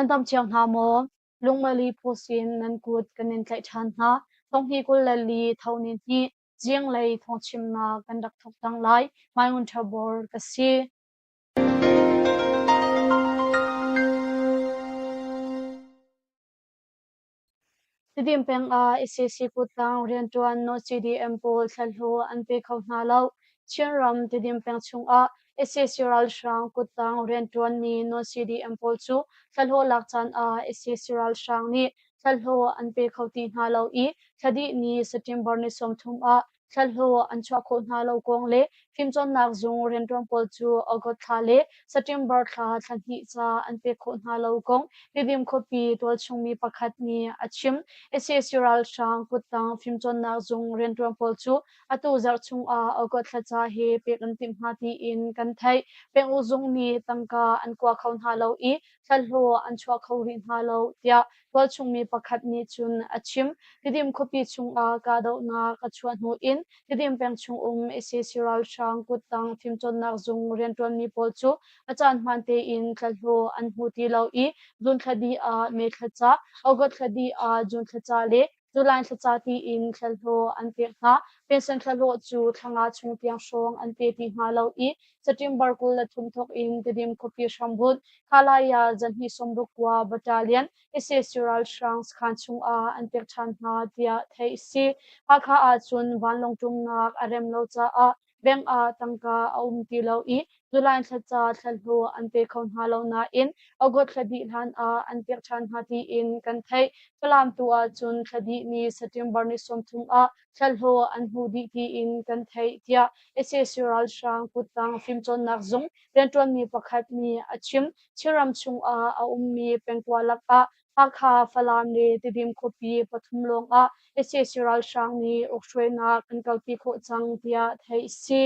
Nan dam cio hna maw? Lungmali phusin nan kut kan in tlaih ṭhan hna. Thonghni 24 tho ni hnih zinglei thawngchimnak kan rak thawk cang lai. Mai Ngun Ṭha Bor ka si. Tidim peng ah sac kuttang rianṭuan NOCDM pawl thlahlawh an pe kho hna lo. Chinram Tidim peng chungah sac ralhrang kuttang rianṭuanmi NOCDM pawl cu thlahlawh lak caan ah sac ralhrang nih thlahlawh an pe kho ti hna lo i thladih ni September ni 30 ah thlahlawh an chuah khawh hna lo kong le fimcawnnak zung rianṭuan pawl cu August thla le September thla thla hnih ca an pek khawh hna lo kong Tidim khuapi tualchungmi pakhat nih a chim. Sac ralhrang kuttang fimcawnnak zung rianṭuan pawl cu atu zarh chungah August thla ca hi pek an timh hna tiin kan theih. Penguk zung nih tangka an kua kho hna lo i thlahlawh an chuah kho rih hna lo tiah tualchungmi pakhat nih cun a chim. Tidim khuapi chungah kahdohnak a chuah hnu in Tidim peng chungum sac ralhrang kuttang fimcawnnak zung rianṭuanmi pawl cu a caan hmaan tein thlahlawh an hmu ti lo i June thla dih ah May thla ca, August thla dih ah June thla ca le July thla ca tiin thlahlawh an pek hna. Pension thlahlawh cu thla nga chung tiang hrawng an pe ti hna lo i September 23 thawk in Tidim khuapi hrambunh Khalaya zahnih 69 Battalion sac ralhrang sakhan chungah an pek ṭhan hna tiah theih a si. Hakha ahcun vanlawng ṭumnak a rem lo caah bank ah tangka a um ti lo i July thla ca thlahlawh an pe kho hna lo nain August thla dih hlan ah an pek ṭhan hna tiin kan theih. Falam tu ahcun thla dih ni September ni 30 ah thlahlawh an hmu dih tiin kan theih tiah sac ralhrang kuttang fimcawnnak zung rianṭuanmi pakhat nih a chim. Chinram chungah a ummi pengkua lakah Hakha, Falam le Tidim khuapi pathum lawngah sac ralhrang nih ukhruainak an kalpi khawh cang tiah theih a si.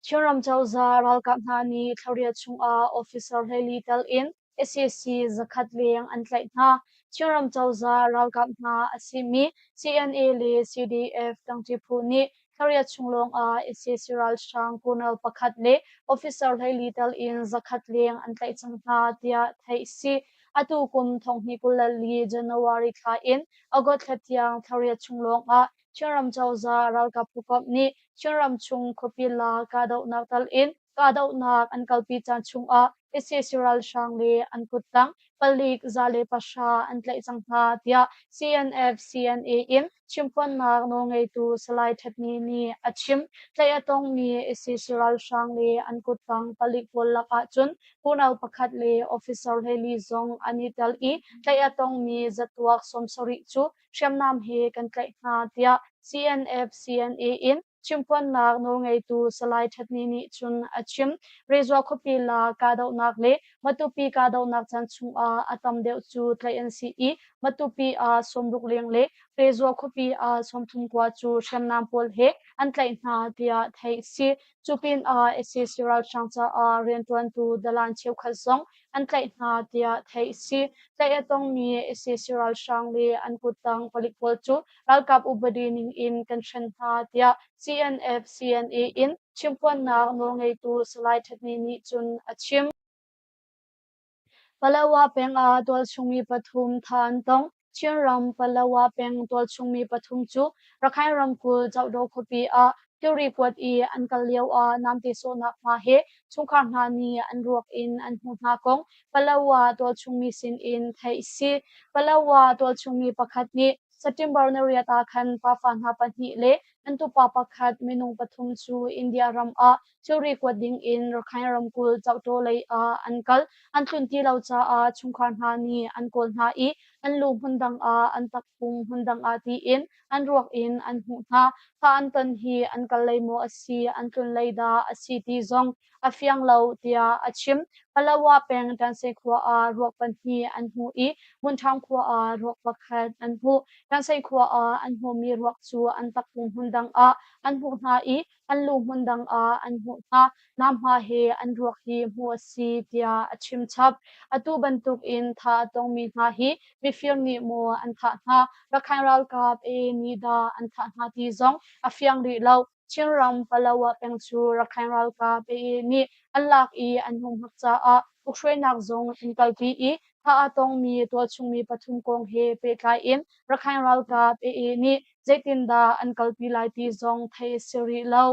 Chinram cozah ralkap hna nih thlariat chungah officer 14 tel in sac zakhat leng an tlaih hna. Chinram cozah ralkap hna a simi CNA le CDF tangṭi phu nih Thlariat chung lawngah sac ralhrang colonel pakhat le officer 14 tel in zakhat leng an tlaih cang hna tiah theih a si. Atu kum 2024 January thla in August thla tiang thlariat chung lawngah Chinram cozah ralkap phukomh nih Chinram chung khuapi la kahdohnak tal in kahdohnak an kalpi caan chungah sac ralhrang le an kuttang palik 110 an tlaih cang hna tiah CNF CNA in chimphuannak nawlngeitu Salai Htet-Ni nih a chim. Tlaih a tongmi sac ralhrang le an kuttang palik pawl lakah cun unau pakhat le officer 14 zong an i tel i tlaih a tongmi zatuak 70 cu hriamnam he kan tlaih hna tiah CNF CNA in Chimphuannak nawlngeitu Salai Htet-Ni nih cun a chim. Rezua khuapi la kahdohnak le Matupi kahdohnak caan chungah a tam deuh cu tlaih an si i Matupi ah 60 leng le Rezua khuapi ah 39 cu hriamnam pawl he an tlaih hna tiah theih a si. Cu pinah sac ralhrang caah rianṭuantu dalaan cheukhat zong an tlaih hna tiah theih a si. Tlaih a tongmi sac ralhrang le an kuttang palik pawl cu ralkap upadi ning in kan hren hna tiah CNF CNA in chimphuannak nawlngeitu Salai Htet-Ni nih cun a chim. Palawa peng ah tualchungmi pathum thah an tong. Chinram Palawa peng tualchungmi pathum cu Rakhine ramkulh Zohdaw khuapi ah thilri kuat i an kal lio ah namte sawhnak hma he chungkhar hna nih an ruak in an hmuh hna kong Palawa tualchungmi sin in theih a si. Palawa tualchungmi pakhat nih September ni riat ah khan pafa hna pahnih le an tupa pakhat minung pathum cu India ram ah thilri kuat ding in Rakhine ramkulh Cauhtaw lei ah an kal. An tlun ti lo caah chungkhar hna nih an kawl hna i an lu hmundang ah an takpum hmundang ah tiin an ruak in an hmuh hna. Thah an ton hi an kal lei maw a si, an tlun lei dah a si ti zong a fiang lo tiah a chim. Palawa peng Tanse khua ah ruak pahnih an hmuh i Hmunṭhang khua ah ruak pakhat an hmuh. Tanse khua ah an hmuhmi ruak cu an takpum hmundang ah an hmuh hna i an lu hmundang ah an hmuh hna. Namhma he an ruak hi hmuh a si tiah a chim chap. Atu bantuk in thah a tongmi hna hi mifir nih maw an thah hna, Rakhine ralkap ee nih dah an thah hna ti zong a fiang rih lo. Chinram Palawa peng cu Rakhine ralkap AA nih an lak i an humhak caah ukhruainak zung an kalpi i thah aa tongmi tualchungmi pathum kong he pehtlai in Rakhine ralkap AA nih zeitindah an kalpi lai ti zong theih a si rih lo.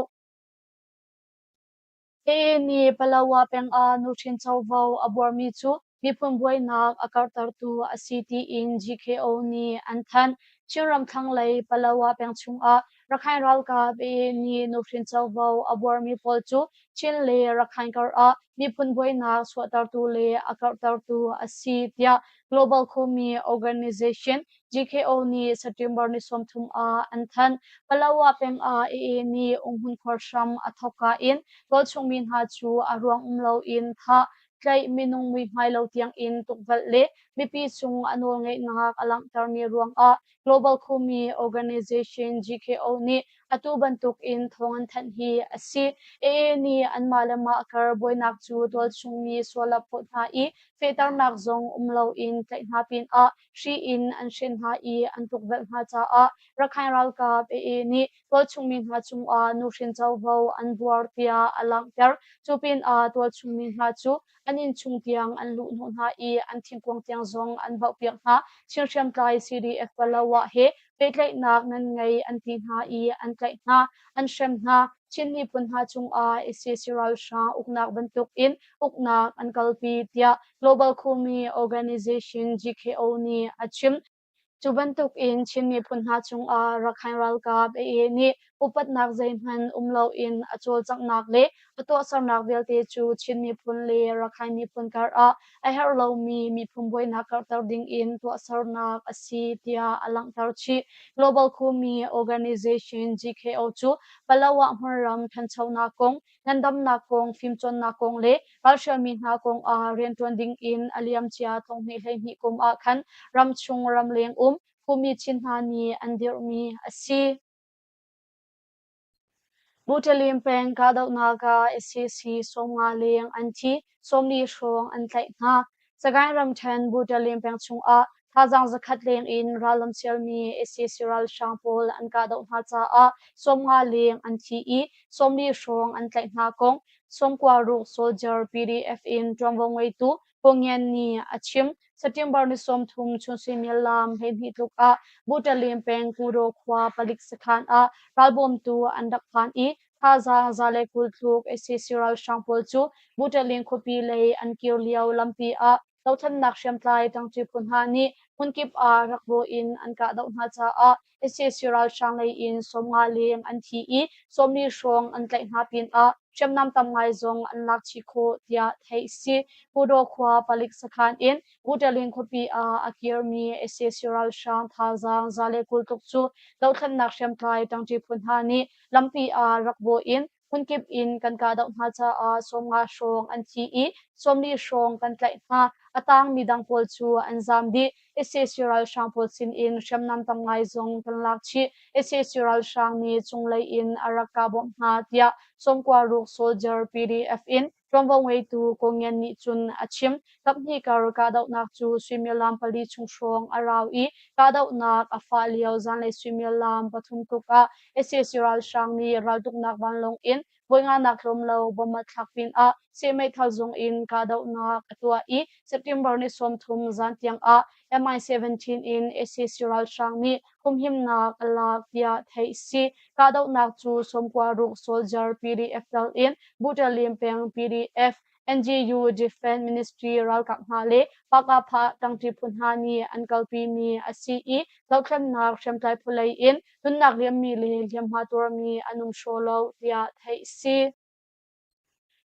AA nih Palawa peng ah nuhrin covo a buarmi cu miphun buainak a karhtertu a si tiin GKO nih an thanh. Chinram thlanglei Palawa peng chungah Rakhine ralkap AA nih nuhrin covo a buarmi pawl cu Chin le Rakhine karah miphun buainak chuahtertu le a karhtertu a si tiah Global Khumi Organization GKO nih September ni 30 ah an thanh. Palawa peng ah AA nih umhmun khuar hram a thawkka in tualchungmi hna cu a ruang um loin thah, tlaih, minung muihmai lo tiangin tukvelh le mipi cung a nawlngeihnak a langhtermi ruangah Global Khumi Organization GKO nih atu bantukin thawng an thanh hi a si. AA nih anmah le mah kar buainak cu tualchungmi sual a phawt hna i fehternak zong um loin tlaih hna pinah hri in an hren hna i an tukvelh hna caah Rakhine ralkap AA nih tualchungmi hna cungah nuhrin covo an buar tiah a langhter. Cu pinah tualchungmi hna cu an innchung tiang an luhhnawh hna i an thingkuang tiang zong an bauhpiak hna. Chin hriamtlai CDF Palawa he pehtlaihnak nan ngei an ti hna i an tlaih hna, an hrem hna. Chin miphun hna cungah ISIS ralhrang uknak bantukin uknak an kalpi tiah Global Khumi Organization GKO nih a chim. Cu bantukin Chin miphun hna cungah Rakhine ralkap AA nih upatnak zeihmanh um loin a cawlcanghnak le a tuahsernak vialte cu Chin miphun le Rakhine miphun karah a herh lomi miphun buainak karhter dingin tuahsernak a si tiah a langhter chih. Global Khumi Organization GKO cu Palawa hmunram ṭhanchonak kong ngandamnak kong, fimcawnnak kong le ralhrialmi hna kong ah rianṭuan ding in a liamcia thonghnih 12 kum ah khan ramchung ramleng um Khumi Chin hna nih an dirhmi a si. Butalim peng kahdohnak ah sac 50 leng an thi, 40 hrawng an tlaih hna. Sagaing ramṭhen Butalim peng chungah thazaang 100 leng in rallam sialmi sac ralhrang pawl an kahdoh hna caah 50 leng an thi i 40 hrawng an tlaih hna kong 96 soldier PDF in ṭuanvo ngeitu Ko Ngian nih a chim. September ni 30 chun suimilam 12 tluk ah Butalim peng Kudaw khua palik sakhan ah ralbawmtu an rak phan i thazaang 120 tluk sac ralhrang pawl cu Butaling khuapi lei an kir lio lampi ah dothlennak hriamtlai ṭangṭi phu hna nih hmunkip ah rak bawh in an kahdoh hna caah sac ralhrang lei in 50 leng an thi i 40 hrawng an tlaih hna pinah hriamnam tam ngai zong an lak chih khawh tiah theih a si. Pudaw khua palik sakhan in Butaling khuapi ah a kirmi sac ralhrang thazaang 120 tluk cu dothlennak hriamtlai ṭangṭi phu hna nih lampi ah rak bawh in hmunkip in kan kahdoh hna caah 50 hrawng an thi i 40 hrawng kan tlaih hna. A tangmi dang pawl cu an zaam dih. Sac ralhrang pawl sinin hriamnam tam ngai zong kan lak chih. Sac ralhrang nih cunglei in a rak kah bawmh hna tiah 96 soldier PDF in ṭuanvo ngeitu Ko Ngian nih cun a chim. Kaphnih kar kahdohnak cu suimilam 4 chung hrawng a rau i kahdohnak a fah lio zanlei suimilam 3 tluk ah sac ralhrang nih raltuknak vanlawng in voi nganak tlawm lo bomb a thlak pinah seh meithal zung in kahdohnak a tuah i September ni 30 zan tiang ah Mi-17 in sac ralhrang nih humhimnak a lak tiah theih a si. Kahdohnak cu 96 soldier PDF tal in Butalim peng PDF, NGU Defense Ministry ralkap hna le Pakapha ṭangṭi phu hna nih an kalpimi a si i dothlennak hriamtlai phu lei in nunnak liammi le hliamhma tuarmi an um hraw lo tiah theih a si.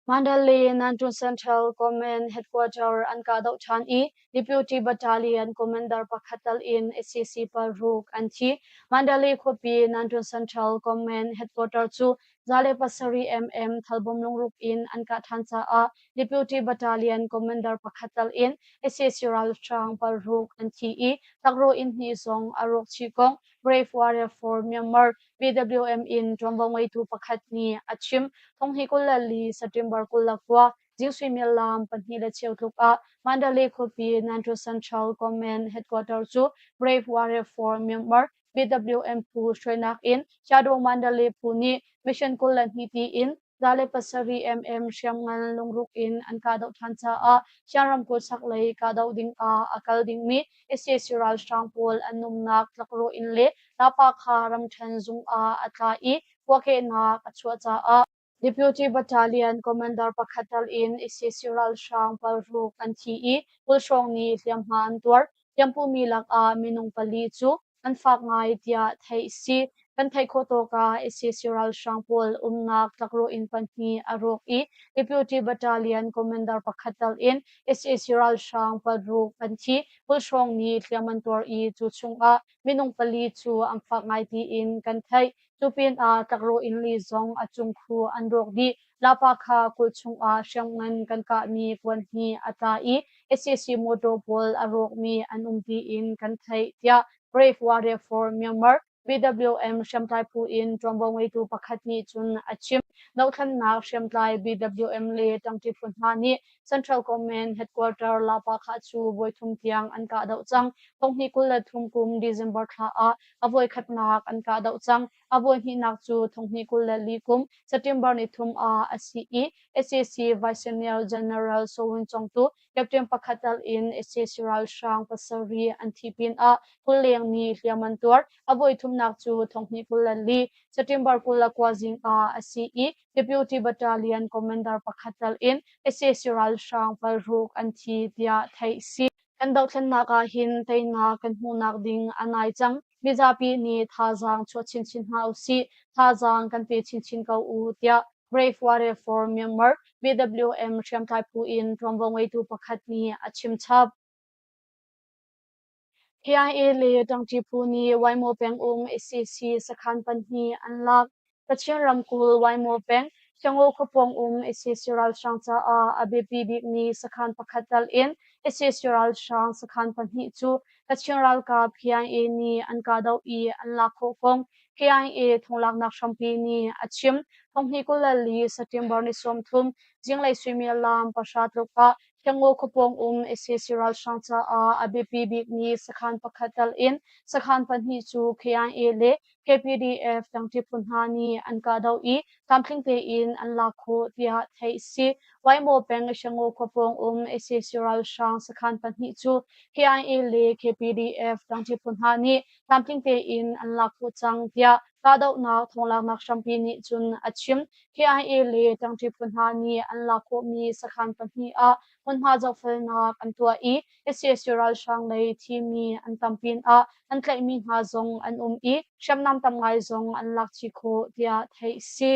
Mandalay Nantun Central Command Headquarter an kahdoh ṭhan i Deputy Battalion Commander pakhat tal in sac paruk an thi. Mandalay khuapi Nantun Central Command Headquarter cu 107 mm thalbawm lungruk in an kah ṭhan caah Deputy Battalion Commander pakhat tal in sac ralhrang paruk an thi i tlakrawh inn hnih zong a rawk chih kong Brave Warrior for Myanmar BWM in ṭuanvo ngeitu pakhat nih a chim. 2024 September 29 zing suimilam 2:15 tluk ah Mandalay khuapi Nantu Central Command Headquarter cu Brave Warrior for Myanmar BWM phu hruainak in Shadow Mandalay phu nih mission 22 tiin 107 mm hriamngan lungruk in an kahdoh ṭhan caah Shan ramkulh chaklei kahdoh ding ah a kal dingmi sac ralhrang pawl an umnak tlakrawh inn le Lapakha ramṭhen zung ah a tla i puahkehnak a chuah caah Deputy Battalion Commander pakhat tal in sac ralhrang paruk an thi i 20 hrawng nih hliamhma an tuar. Hliampumi lakah minung pali cu an fak ngai tiah theih a si. Kan theih khawh tawk ah sac ralhrang pawl umnak tlakrawh inn pahnih a rawk i Deputy Battalion Commander pakhat tal in sac ralhrang paruk an thi. 20 hrawng nih hliam an tuar i cu chungah minung pali cu an fak ngai tiin kan theih. Cu pinah tlakrawh inn li zong a cung khu an rawk dih. Lapa kha kulh chungah hriamngan kan kahmi kuan hi a tla i sac motor pawl a rawkmi an um tiin kan theih, tiah Brave Warrior for Myanmar BWM hriamtlai phu in ṭuanvo ngeitu pakhat nih cun a chim. Dohthlennak hriamtlai BWM le ṭangṭi phu hna nih Central Command Headquarter Lapakha cu voithum tiang an kahdoh cang. Thonghnih 23 kum December thla ah a voikhatnak an kahdoh cang. A voihnihnak cu thonghnih 24 kum September ni thum ah a si i sac Vice Senior General Sowin Congtu Captain pakhat tal in sac ralhrang pasarih an thi pinah 20 leng nih hliam an tuar. A voithumnak cu thonghnih 24 September 29 zing ah a si i Deputy Battalion Commander pakhat tal in sac ralhrang paruk an thi tiah theih si. Kan dohthlennak ah hin teinak kan hmuhnak ding a nai cang. Mizapi nih thazaang chuah chinchin hna usih, thazaang kan pe chinchin ko u, tiah Brave Warrior for Myanmar BWM hriamtlai phu in ṭuanvo ngeitu pakhat nih a chim chap. KIA le ṭangṭi phu nih Waimaw pengum sac sakhan pahnih an lak. Kachin ramkulh Waimaw peng Hyangaw khuapawng um sac ralhrang caah a biapi bikmi sakhan pakhat tal in sac ralhrang sakhan pahnih cu Kachin ralkap KIA nih an kahdoh i an lak khawh kong KIA thonglaknak hrampi nih a chim. Thonghnih 24 September ni 30 zinglei suimilam pahra tluk ah Hyangaw khuapawng um sac ralhrang caah a biapi bikmi sakhan pakhat tal in sakhan pahnih cu KIA le KPDF ṭangṭi phu hna nih an kahdoh i tlamtling tein an lak khawh tiah theih a si. Waimaw peng Hyangaw khuapawng um sac ralhrang sakhan pahnih cu KIA le KPDF ṭangṭi phu hna nih tlamtling tein an lak khawh cang tiah kahdohnak thonglaknak hrampi nih cun a chim. KIA le ṭangṭi phu hna nih an lak khawhmi sakhan pahnih ah hmunhma zohfelnak an tuah i sac ralhrang lei thimi an tam pinah an tlaihmi hna zong an um i hriamnam tam ngai zong an lak chih khawh tiah theih a si.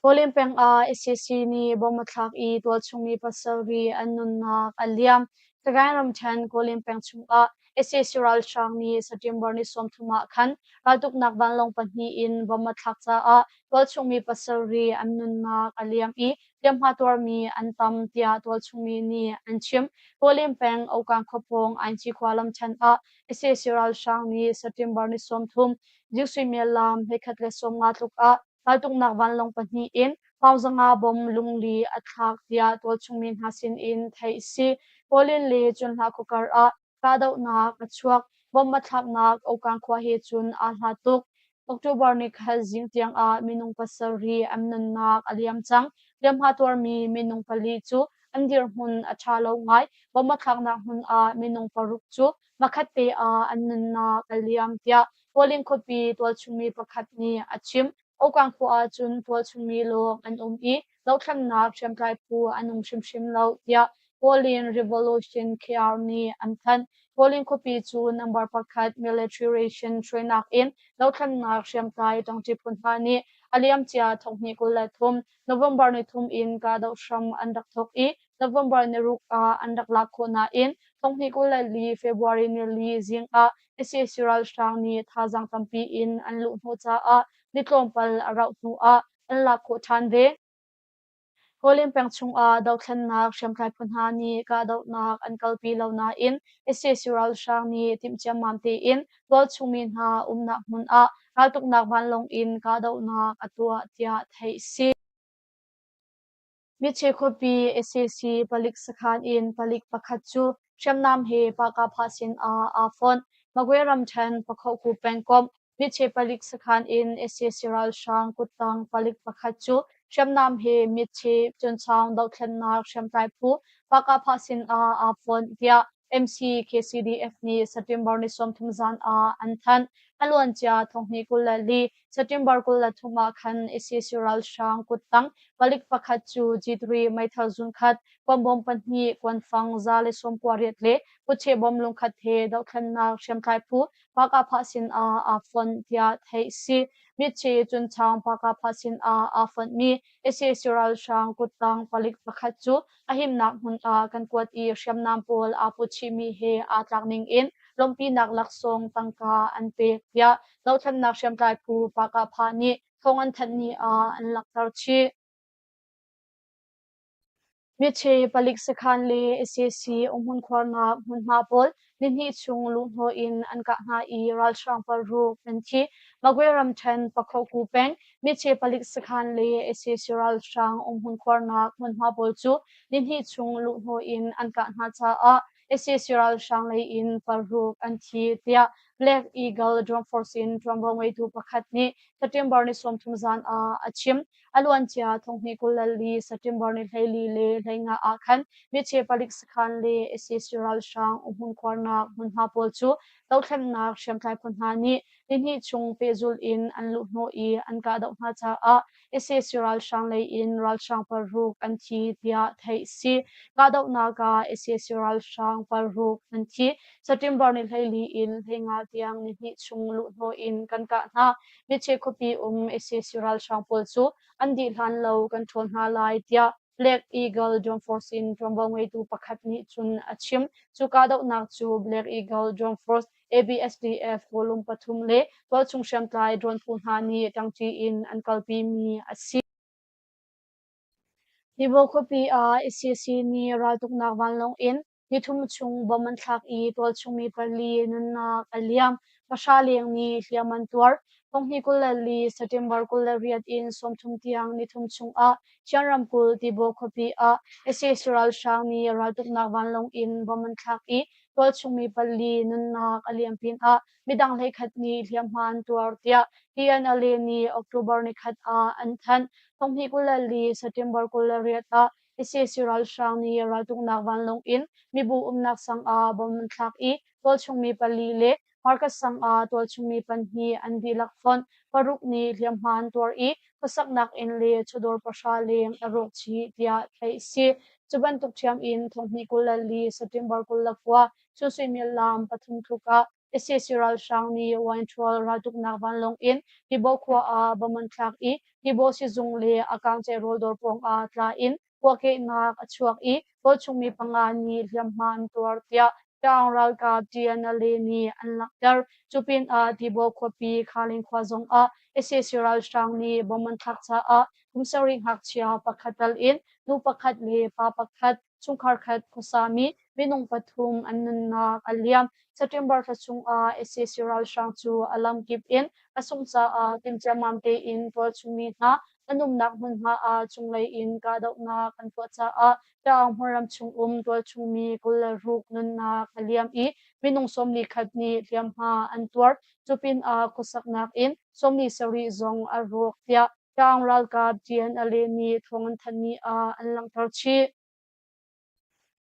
Kawlin peng ah sac nih bomb a thlak i tualchungmi pasarih an nunnak a liam. Sagaing ramṭhen Kawlin peng chungah sac ralhrang nih September ni 30 ah khan raltuknak vanlawng pahnih in bomb a thlak caah tualchungmi pasarih an nunnak a liam i hliamhma tuarmi an tam tiah tualchungmi nih an chim. Kawlin peng Okang khuapawng Ainci khua lamṭhen ah sac ralhrang nih September ni 30 zing suimilam 11:50 tluk ah raltuknak vanlawng pahnih in Pauzanga bom lungli a thlak tiah tualchungmi hna sinin theih a si. Kawlin le Cunhla khuakar ah kahdohnak a chuak. Bom a thlaknak Okang khua he cun aa hlat tuk. October ni khat zing tiang ah minung pasarih an nunnak a liam cang. Hliamhma tuarmi minung pali cu an dirhmun a ṭha lo ngai. Bom a thlaknak hmun ah minung paruk cu hmakhat te ah an nunnak a liam tiah Kawlin khuapi tualchungmi pakhat nih a chim. Okang khua ah cun tualchungmi lawng an um i dothlennak hriamtlai phu an um hrimhrim lo tiah Kawlin Revolution KR nih an thanh. Kawlin khuapi cu number pakhat military ration hruainak in dothlennak hriamtlai ṭangṭi phu hna nih a liamcia thonghnih 23 November ni thum in kahdoh hram an rak thawk i November ni ruk ah an rak lak khawh nain thonghnih 24 February ni li zing ah sac ralhrang nih thazaang tampi in an luh hnawh caah ni tlawmpal a rauh hnu ah an lak khawh ṭhan ve. Kawlin peng chungah dothlennak hriamtlai phu hna nih kahdohnak an kalpi lo nain sac ralhrang nih timh ciammam tein tualchungmi hna umnak hmun ah raltuknak vanlawng in kahdohnak a tuah tiah theih a si. Mitche khuapi sac palik sakhan in palik pakhat cu hriamnam he pahkahphah sinah aa fonh. Magwe ramṭhen Pakhoku pengkomh Mitche palik sakhan in sac ralhrang kuttang palik pakhat cu hriamnam he Mitche Cunchaung dohthlennak hriamtlai phu Pakapha sin ah aa fonh tiah MCKCDF nih September ni 30 zan ah an thanh. A luancia thonghnih 24 September 23 ah khan sac ralhrang kuttang palik pakhat cu G3 meithal zunkhat, kuanbawm pahnih, kuanfang 118 le kutcheh bom lungkhat he dohthlennak hriamtlai phu Pakapha sin ah aa fonh tiah theih si. Mitche Cunchaung Pakapha sin ah aa fonhmi sac ralhrang kuttang palik pakhat cu a himnak hmun ah kan kuat i hriamnam pawl aa put chihmi he aa tlak ning in lawmhpinak laksawng tangka an pek tiah dohthlennak hriamtlai phu Pakapha nih thawng an thanh ni ah an langhter chih. Mitche palik sakhan le sac umhmun khuarnak hmunhma pawl nihnih chung luhhnawh in an kah hna i ralhrang paruk an thi. Magwe ramṭhen Pakhoku peng Mitche palik sakhan le sac ralhrang umhmun khuarnak hmunhma pawl cu nihnih chung luhhnawh in an kah hna caah sac ralhrang lei in paruk an thi tiah Black Eagle Drone Force in ṭuanvo ngeitu pakhat nih September ni 30 zan ah a chim. A luancia thonghnih 24 September ni 14 le 15 ah khan Miche palik sakhan le sac ralhrang umhmun khuarnak hmunhma pawl cu dothlennak hriamtlai phu hna nih nihnih chung pehzulh in an luhhnawh i an kahdoh hna caah sac ralhrang lei in ralhrang paruk an thi tiah theih si. Kahdohnak ah sac ralhrang paruk an thi. September ni 14 in 15 tiang nihnih chung luhhnawh in kan kah hna. Miche khuapi um sac ralhrang pawl cu an dih hlan lo kan ṭhawl hna lai tiah Black Eagle Drone Force in ṭuanvo ngeitu pakhat nih cun a chim. Cu kahdohnak cu Black Eagle Drone Force ABSDF volume pathum le tualchung hriamtlai drone phu hna nih ṭangṭi in an kalpimi a si. Nibaw khuapi ah sac nih raltuknak vanlawng in nithum chung bom an thlak i tualchung mi pali nunnak a liam. Pahra leng nih hliam an tuar. Thonghnih 24 September 28 in 30 tiang nithum chungah Chin ramkulh Tibaw khuapi ah sac ralhrang nih raltuknak vanlawng in bom an thlak i tualchung mi pali nunnak a liam pinah midang 11 nih hliamhma an tuar tiah TNLA nih October nikhat ah an thanh. Thonghnih 24 September 28 ah sac ralhrang nih raltuknak vanlawng in mibu umnak sang ah bom an thlak i tualchung mi pali le market sang ah tualchung mi pahnih an dihlak fonh paruk nih hliamhma an tuar i khuasaknak inn le chawdawr pahra leng a rawk chih tiah theih a si. Cu bantuk ṭhiam in thonghnih 24 September 29 cu suimilam pathum tluk ah sac ralhrang nih Wainṭhual raltuknak vanlawng in Tibaw khua ah bom an thlak i Tibaw sizung le a kangceh rawldawr pawngah tla in puahkehnak a chuak i tualchungmi panga nih hliamhma an tuar tiah Taung ralkap TNLA nih an langhter. Cu pinah Tibaw khuapi Khaling khua zongah sac ralhrang nih bom an thlak caah kum sarih ngakchia pakhat tal in nu pakhat le pa pakhat chungkhar khat khuasami minung pathum an nunnak a liam. September thla chungah sac ralhrang cu a lamkip in a sungh caah timhciammam tein tualchungmi hna an umnak hmunhma ah cunglei in kahdohnak an tuah caah Taung hmunram chungum tualchungmi 26 nunnak a liam i minung 41 nih hliamhma an tuar. Cu pinah khuasaknak in 47 zong a rawk tiah Taung ralkap TNLA nih thawng an thanhmi ah an langhter chih.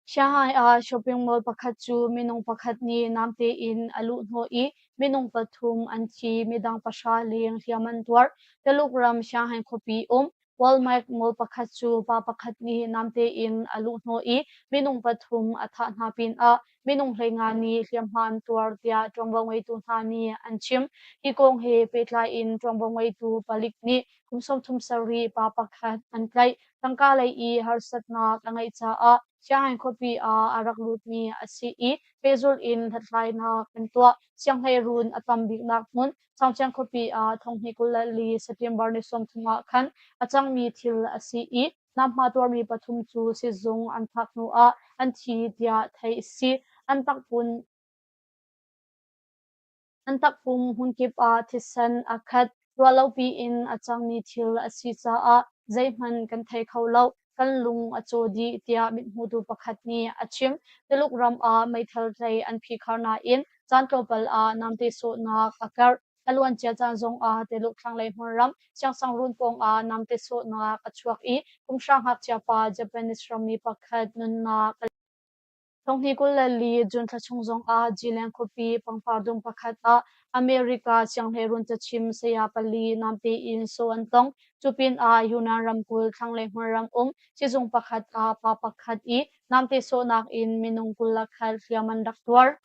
Shanghai ah shopping mall pakhat cu minung pakhat nih namte in a luhhnawh i minung pathum an thi, midang pahra leng hliam an tuar. Taluk ram Shanghai khuapi um Walmart mall pakhat cu pa pakhat nih namte in a luhhnawh i minung pathum a thah hna pinah minung 15 nih hliamhma an tuar tiah ṭuanvo ngeitu hna nih an chim. Hi kong he pehtlai in ṭuanvo ngeitu palik nih kum 37 pa pakhat an tlaih. Tangka lei i harsatnak a ngeih caah Shanghai khuapi ah a rak lutmi a si i pehzulh in hlathlainak an tuah. Sianghleiruun a tam biknak hmun Changchiang khuapi ah thonghnih 24 September ni 30 ah khan a cangmi thil a si i namhma tuarmi pathum cu sizung an phak hnu ah an thi tiah theih a si. An takpun An takpum hmunkip ah thisen a khat. Ruahlopi in a cangmi thil a si caah zeihmanh kan thei kho lo. kan lung a caw dih tiah mithmutu pakhat nih a chim. Tuluk ram ah meithal hlei an phihkhar nain caan tlawmpal ah namte sawhnak a karh. A luancia caan zongah Tuluk thlanglei hmunram Siangsangrun pawngah namte sawhnak a chuak i kumhra ngakchia pa Japanese rammi pakhat nunnak a Thonghni 24 June thla chung zongah Jileng khuapi pangpar dum pakhat ah America sianghleirun cachim saya pali namte in sawh an tong. Cu pinah Yunnan ramkulh thlanglei hmunram um sizung pakhat ah pa pakhat i namte sawhnak in minung 21 hliam an rak tuar.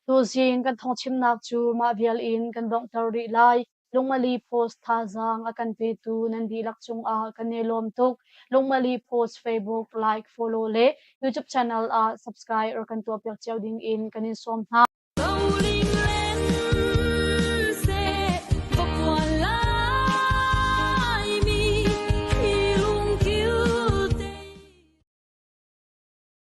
Tuzing kan thawngchimnak cu mah vial in kan donghter rih lai. Lungmali Post thazaang a kan petu nan dihlak cungah kan i lawm tuk. Lungmali Post Facebook like, follow le YouTube channel ah subscribe or kan tuahpiak cio ding in kan in sawm hna.